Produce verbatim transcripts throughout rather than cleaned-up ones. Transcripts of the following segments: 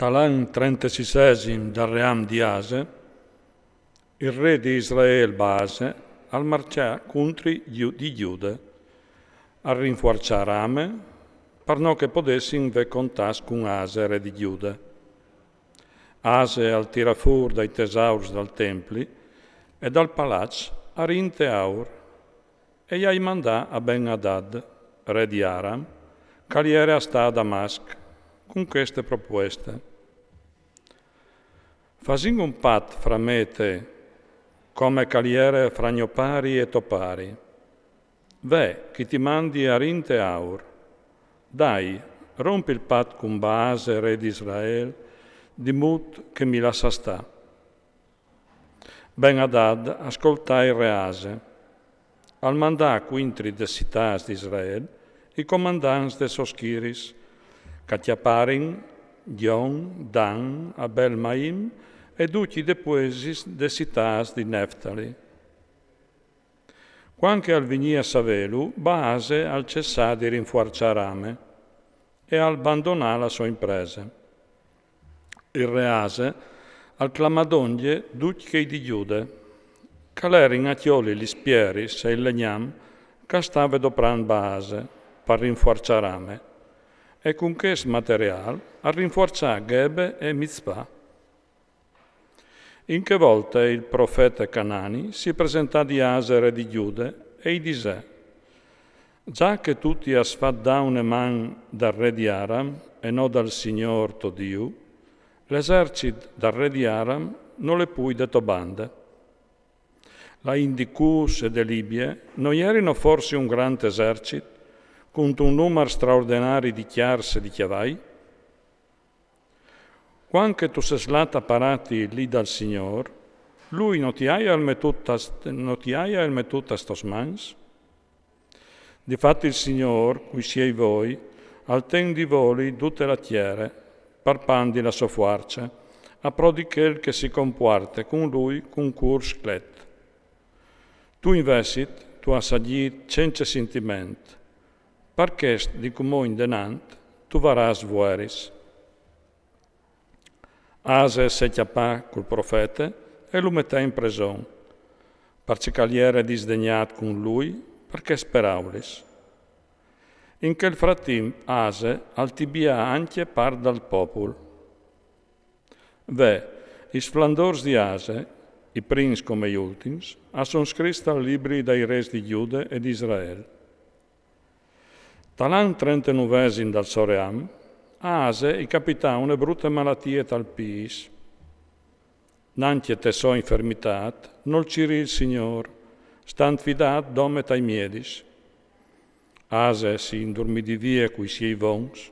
Tal an trentesisesim dal ream di Ase, il re di Israel Baase al marcià cuntri Ju- di Giude, al rinfuarcià Rame, par no che podessin vê contàs cun Ase, re di Giude. Ase al tirà fûr dai tesaurs dal templi e dal palaç arint e aur, e i ai mandà a Ben-Adad, re di Aram, ch'al jere a stâ a Damasch, cun cheste propueste: Fasìn un pat fra me e te, come ch'al jere fra gno pari e to pari. Ve, ch'i ti mandi arint e aur. Dai, romp il pat cun Baase, re di Israel, di mût che mi lassa stâ. Ben-Adad al scoltà il re Ase. Al mandà cuintri des citâts di Israel i comandants des sos schiris, ch'a cjaparin Gjon, Dan, Abel-Maim e ducj i depuesis des citâts di Neftali. Cuant che al vignì a savêlu, Baase al cessà di rinfuarciâ Rame e al bandonà la sô imprese. Il re Ase al clamà dongje ducj chei di Giude, ch'al jerin a cjoli lis pieris e il legnam ch'al stave doprant Baase par rinfuarciâ Rame, e cun chest materiâl al rinfuarcià Gebe e Mizpa. In chê volte il profete Canani si presentà di Ase, re di Giude, e i disè: Za che tu ti âs fat dâ une man dal re di Aram e no dal Signôr to Diu, l'esercit dal re di Aram nol è pui de tô bande. Là int di Cus e de Libie no jerino forsi un grant esercit, cuntun numar straordenari di cjars e di cjavai? Cuant che tu sês lât a parâti li dal Signôr, lui no ti aial metût tas, no ti aial metût tas tôs mans? Difat il Signôr, cui siei voi, al ten di voli dute la tiere, par pandi la sô fuarce, a pro di chel che si compuarte cun lui cun cûr sclet. Tu invezit tu âs agjît cence sintiment, par chest di cumò indenant tu varâs vueris. Ase se cjapà cul profete e lu metè in preson, parcè ch'al jere disdegnât cun lui par chês peraulis. In chel fratimp Ase al tibià ancje part dal popul. Ve, i sflandôrs di Ase, i prins come i ultins, a son scrits tal libri dai rês di Giude e di Israel. Tal an trentenuvesim dal so ream, a Ase i capità une brute malatie tal pîs. Nancje te sô infermitât nol cirì il Signôr, stant fidât dome tai miedis. Ase si indurmidì vie cui siei vons,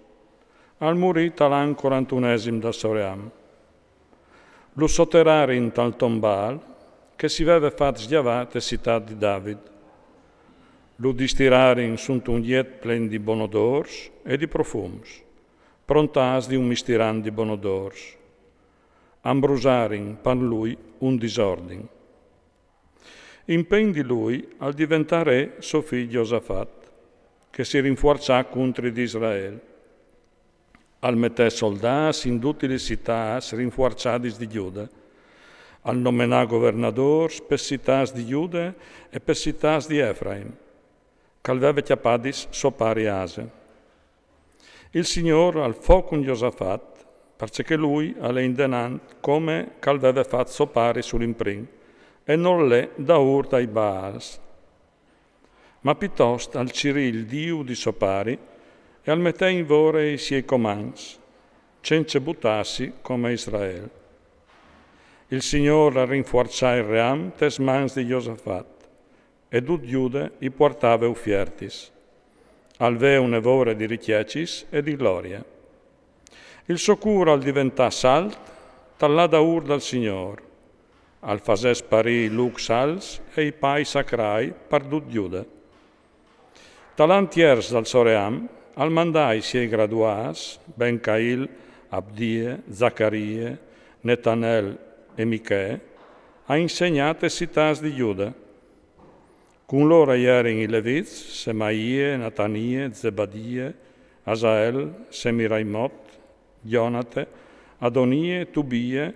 al murì tal an corantunesim dal so ream. Lu soterarin tal tombâl che si veve fat sgjavâ te citât di David. Lu distirarin suntun jet plen di bonodôrs e di profums, prontâts di un mistirant di bonodôrs. A mbrusarin par lui un disordin. Impen di lui al diventà re so fi Josafat, che si rinfuarçà cuntri di Israel. Al metè soldâts in dutis lis citâts rinfuarçadis di Giude. Al nomenà governadôrs pes citâts di Giude e pes citâts di Efraim, ch'al veve cjapadis so pari Ase. Il Signôr al fo cun Josafat, parcè che lui al è indenant come ch'al veve fat so pari sul imprin, e nol è daûr dai Baals. Ma pitost al cirì il Diu di so pari e al metè in vore i siei comants, cence butâsi come Israel. Il Signôr al rinfuarçà il ream tes mans di Josafat, e dut Giude i puartave ufiertis. Al vè une vore di ricjecis e di glorie. Il so cûr al diventà salt tal lâ daûr dal Signôr. Al fasè sparî i lûcs alts e i pâi sacrâi par dut Giude. Tal an tiers dal so ream, al mandà i siei graduâts, Bencail, Abdie, Zacarie, Netanel e Michee, a insegnâ tes citâts di Giude. Cun lôr a jerin i levits, Semaie, Natanie, Zebadie, Asael, Semiraimot, Jonate, Adonie, Tubie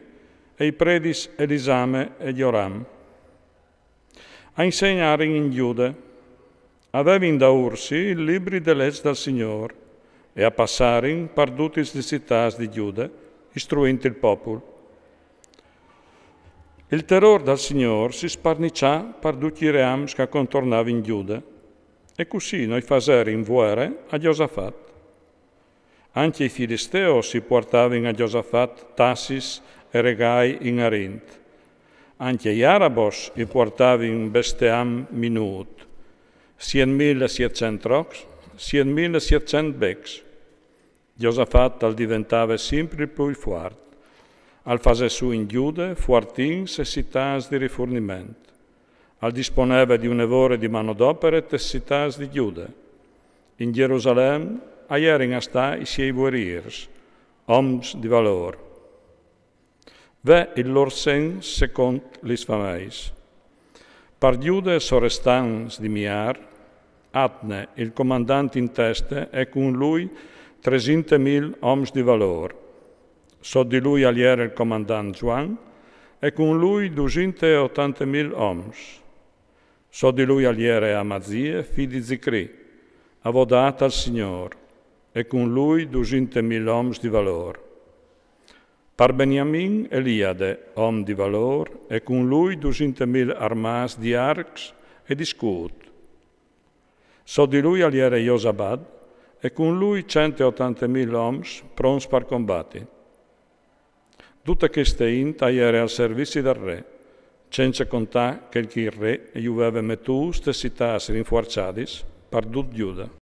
e i predis Elisame e Joram. A insegnarin in Giude. A vevin daûr si il libri de leç dal Signôr, e a passarin par dutis lis citâts di Giude, istruint il popul. Il terôr dal Signôr si sparniçà par ducj i reams che a contornavin Giude, e cussì no i faserin vuere a Josafat. Ancje i filisteos i puartavin a Josafat tassis e regâi in arint. Ancje i arabos i puartavin bestiam minût, siet mil e sietcent rocs, siet mil e sietcent becs. Josafat al diventave simpri plui fuart. Al fasè sù in Giude fuartins e citâts di rifurniment. Al disponeve di une vore di manodopere tes citâts di Giude. In Jerusalem a jerin a stâ i siei vuerîrs, oms di valôr. Ve il lôr sens secont lis fameis. Par Giude sorestants di miâr, Adne, il comandant in teste, e cun lui tresinte mil oms di valôr. Sot di lui al jere il comandant Zuan, e cun lui dusinte e otante mil oms. Sot di lui al jere Amazie, fi di Zicri, avodât al Signôr, e cun lui dusinte mil oms di valôr. Par Beniamin Eliade, om di valôr, e cun lui dusinte mil armâts di arcs e di scût. Sot di lui al jere Josabad, e cun lui cent e otante mil oms pronts par combati. Dute cheste int a jere al servizi dal re, cence contâ chel che il re ju veve metûts tes citâts rinfuarçadis par dut Giude.